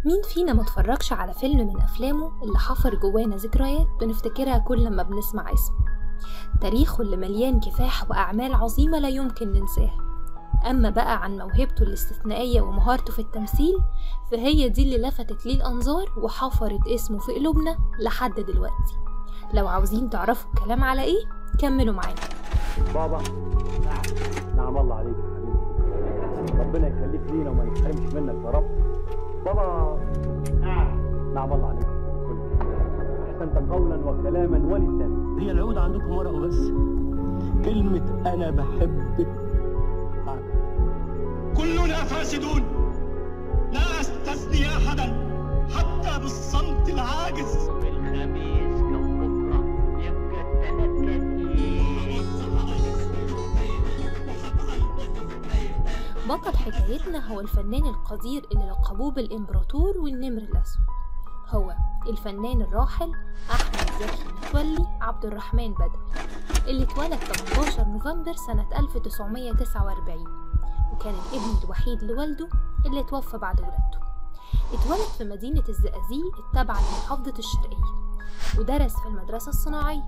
مين فينا ما اتفرجش على فيلم من أفلامه اللي حفر جوانا ذكريات بنفتكرها كل لما بنسمع اسمه؟ تاريخه اللي مليان كفاح وأعمال عظيمة لا يمكن ننساها. أما بقى عن موهبته الاستثنائية ومهارته في التمثيل، فهي دي اللي لفتت ليه الأنظار وحفرت اسمه في قلوبنا لحد دلوقتي. لو عاوزين تعرفوا الكلام على إيه كملوا معانا. بابا نعم الله عليك يا حبيبي، ربنا يخليك لينا وما نحرمش منك يا رب. بابا نعم الله عليك، احسنت قولا وكلاما ولسانا. هي العود عندكم ورقة بس، كلمة انا بحبك. كلنا فاسدون، لا استثني احدا حتى بالصمت العاجز. الخميس كان بكره يبقى الثلاث كان. بطل حكايتنا هو الفنان القدير اللي لقبوه بالإمبراطور والنمر الأسود، هو الفنان الراحل أحمد زكي متولي عبد الرحمن بدوي، اللي اتولد 18 نوفمبر سنة 1949، وكان الابن الوحيد لوالده اللي اتوفى بعد ولادته. اتولد في مدينة الزقازيق التابعة لمحافظة الشرقية، ودرس في المدرسة الصناعية،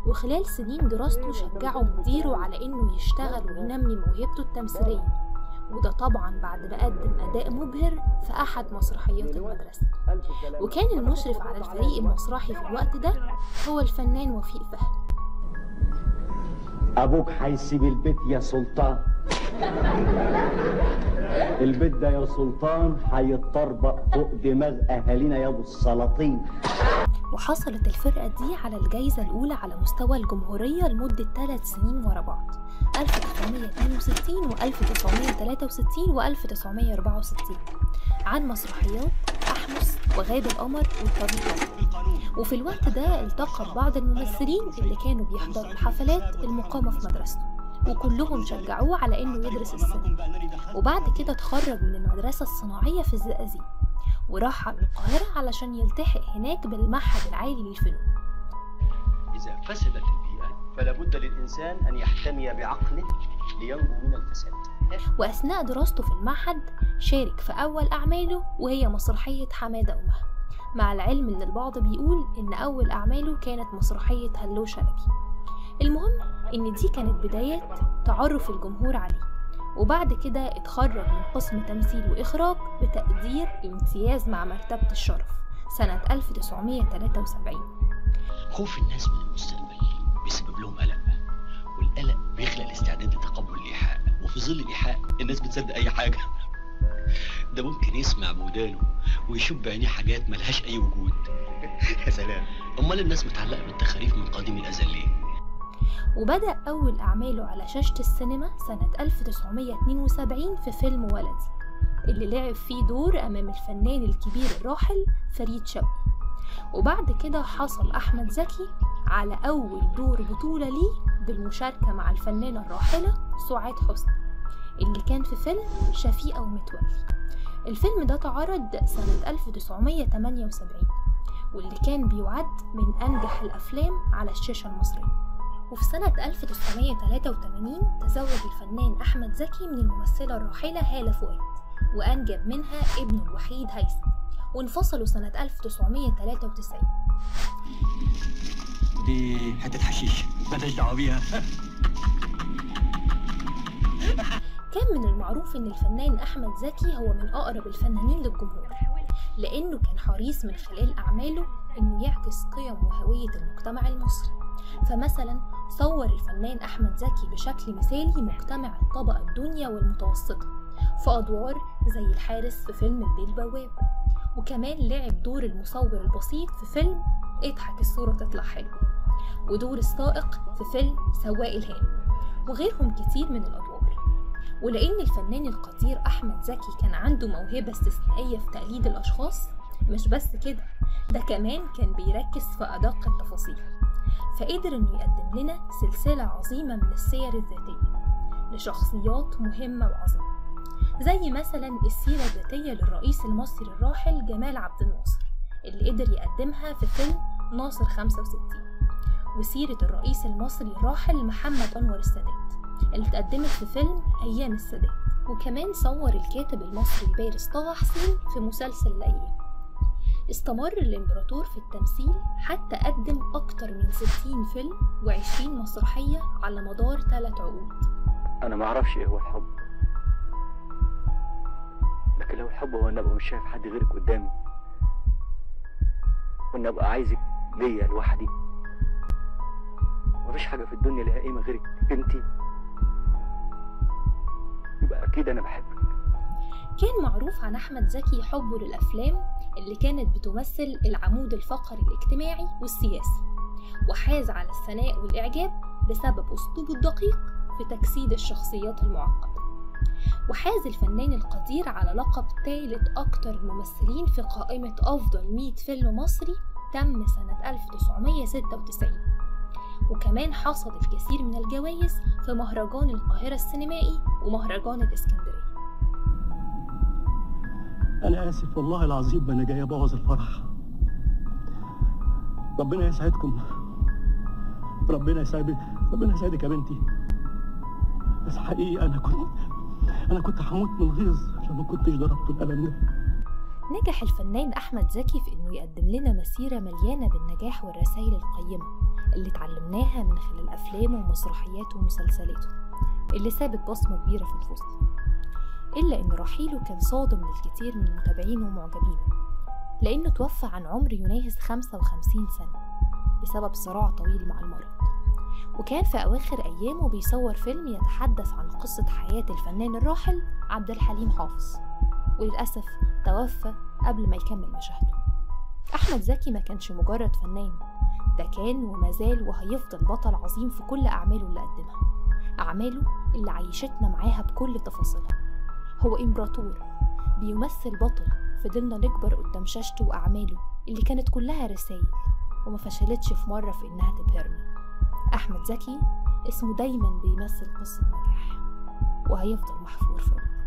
وخلال سنين دراسته شجعه مديره على إنه يشتغل وينمي موهبته التمثيلية، وده طبعا بعد ما قدم أداء مبهر في أحد مسرحيات المدرسة. وكان المشرف على الفريق المسرحي في الوقت ده هو الفنان وفيق فهمي. أبوك هيسيب البيت يا سلطان، البيت ده يا سلطان هيتطربق فوق دماغ أهالينا يا أبو السلاطين. وحصلت الفرقة دي على الجايزة الأولى على مستوى الجمهورية لمدة 3 سنين ورا بعض، 1962 و1963 و1964، عن مسرحيات أحمس وغاب القمر والطبيب. وفي الوقت ده التقى ببعض الممثلين اللي كانوا بيحضروا الحفلات المقامة في مدرسته، وكلهم شجعوه على إنه يدرس السينما. وبعد كده اتخرج من المدرسة الصناعية في الزقازيق وراح على القاهرة علشان يلتحق هناك بالمعهد العالي للفنون. إذا فسدت البيئة فلا بد للإنسان أن يحتمي بعقله لينجو من الفساد. وأثناء دراسته في المعهد شارك في أول أعماله وهي مسرحية حمادة ومها، مع العلم إن البعض بيقول إن أول أعماله كانت مسرحية هلو شلبي. المهم إن دي كانت بدايات تعرف الجمهور عليه، وبعد كده اتخرج من قسم تمثيل وإخراج بتقدير امتياز مع مرتبة الشرف سنة 1973. خوف الناس من المستقبل بيسبب لهم قلق، والقلق بيخلق الاستعداد لتقبل الإيحاء، وفي ظل الإيحاء الناس بتصدق أي حاجة. ده ممكن يسمع بودانه ويشوف بعينيه حاجات ملهاش أي وجود. يا سلام، أمال الناس متعلقة بالتخاريف من قديم الأزل ليه؟ وبدأ أول أعماله على شاشة السينما سنة 1972 في فيلم ولدي، اللي لعب فيه دور أمام الفنان الكبير الراحل فريد شوقي. وبعد كده حصل أحمد زكي على أول دور بطولة ليه بالمشاركة مع الفنانة الراحلة سعاد حسني، اللي كان في فيلم شفيقة ومتولي. الفيلم ده تعرض سنة 1978، واللي كان بيعد من أنجح الأفلام على الشاشة المصرية. وفي سنة 1983 تزوج الفنان أحمد زكي من الممثلة الراحلة هالة فؤاد، وأنجب منها ابنه الوحيد هيثم، وانفصلوا سنة 1993. دي حتة حشيش مالناش دعوة بيها. كان من المعروف إن الفنان أحمد زكي هو من أقرب الفنانين للجمهور، لأنه كان حريص من خلال أعماله إنه يعكس قيم وهوية المجتمع المصري. فمثلا صور الفنان أحمد زكي بشكل مثالي مجتمع الطبقة الدنيا والمتوسطة في أدوار زي الحارس في فيلم البيه البواب، وكمان لعب دور المصور البسيط في فيلم اضحك الصورة تطلع حلوة، ودور السائق في فيلم سواق الهانم، وغيرهم كتير من الأدوار. ولأن الفنان القدير أحمد زكي كان عنده موهبة استثنائية في تقليد الأشخاص، مش بس كده، ده كمان كان بيركز في أدق التفاصيل، فقدر إنه يقدم لنا سلسلة عظيمة من السير الذاتية لشخصيات مهمة وعظيمة، زي مثلا السيرة الذاتية للرئيس المصري الراحل جمال عبد الناصر اللي قدر يقدمها في فيلم ناصر 65، وسيرة الرئيس المصري الراحل محمد أنور السادات اللي اتقدمت في فيلم أيام السادات. وكمان صور الكاتب المصري البارز طه حسين في مسلسل الأيام. استمر الإمبراطور في التمثيل حتى قدم أكتر من 60 فيلم و20 مسرحية على مدار 3 عقود. أنا معرفش إيه هو الحب، لكن لو الحب هو إن أبقى مش شايف حد غيرك قدامي، وإن أبقى عايزك ليا لوحدي، مفيش حاجة في الدنيا ليها قيمة غيرك أنتي، يبقى أكيد أنا بحبك. كان معروف عن أحمد زكي حبه للأفلام اللي كانت بتمثل العمود الفقري الاجتماعي والسياسي، وحاز على الثناء والإعجاب بسبب أسلوبه الدقيق في تجسيد الشخصيات المعقدة. وحاز الفنان القدير على لقب ثالث أكتر الممثلين في قائمة أفضل 100 فيلم مصري تم سنة 1996، وكمان حصد الكثير من الجوائز في مهرجان القاهرة السينمائي ومهرجان الإسكندرية. أنا آسف والله العظيم، أنا جاي أبوظ الفرح. ربنا يسعدكم، ربنا يسعدك، ربنا يسعدك يا بنتي. بس حقيقي أنا كنت هموت من الغيظ لما كنتش ضربته القلم ده. نجح الفنان أحمد زكي في إنه يقدم لنا مسيرة مليانة بالنجاح والرسائل القيمة اللي اتعلمناها من خلال أفلامه ومسرحياته ومسلسلاته اللي سابت بصمة كبيرة في نفوسنا. إلا إن رحيله كان صادم للكثير من متابعينه ومعجبينه، لأنه توفى عن عمر يناهز 55 سنة بسبب صراع طويل مع المرض. وكان في أواخر أيامه بيصور فيلم يتحدث عن قصة حياة الفنان الراحل عبد الحليم حافظ، وللأسف توفى قبل ما يكمل مشاهده. أحمد زكي ما كانش مجرد فنان، ده كان وما زال وهيفضل بطل عظيم في كل أعماله اللي قدمها، أعماله اللي عيشتنا معاها بكل تفاصيلها. هو إمبراطور بيمثل بطل فضلنا نكبر قدام شاشته وأعماله اللي كانت كلها رسائل وما فشلتش في مرة في إنها تبهرنا. أحمد زكي اسمه دايما بيمثل قصة نجاح وهيفضل محفور في قلوبنا.